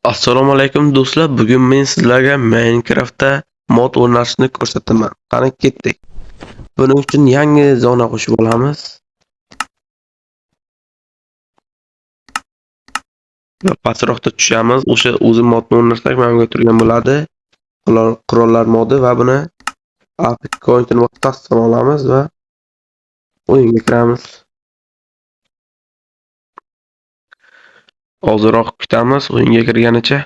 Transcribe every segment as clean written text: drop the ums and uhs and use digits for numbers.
Assalomu alaykum do'stlar. Bugun men sizlarga Minecraftda mod o'rnatishni ko'rsataman. Qani ketdik. Buning uchun yangi zona qo'shib olamiz. Va pastroqda tushamiz. O'sha o'zi modni o'rnatsak, mana bunga turgan bo'ladi. Qurollar modi va buni APK coin'ini tashlab olamiz va o'yinga kiramiz. Ozroq kutamiz o'yinga kirganicha.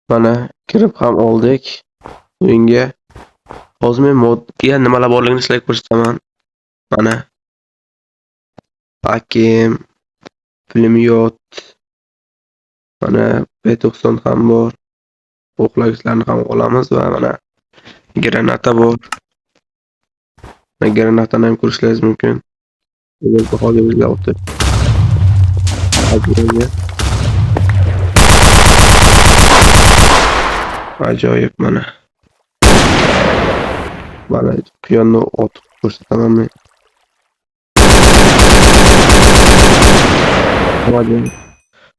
Mana kirib ham oldik o'yinga. Hozir men modga nimalar borligini sizlarga ko'rsataman. Mana AKM, pulemyot, mana P90 ham bor. O'qlagichlarni ham olamiz va mana granata bor. Granatani ham ko'rishlaringiz mumkin. Hozir bizga o'tib. Ajoyib mana. Mana quyonni otib ko'rsataman men.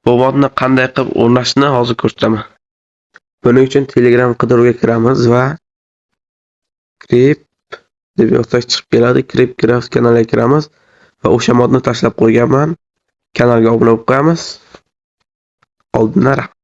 Bu modni qanday qilib o'rnatishni hozir ko'rsataman. Buning uchun Telegram qidiruvga kiramiz va Creep deb yozsak chiqib keladi. Creep Craft kanaliga kiramiz va o'sha modni tashlab qo'yganman. Kanalga obuna bo'lib qo'yamiz. Oldindan rahmat.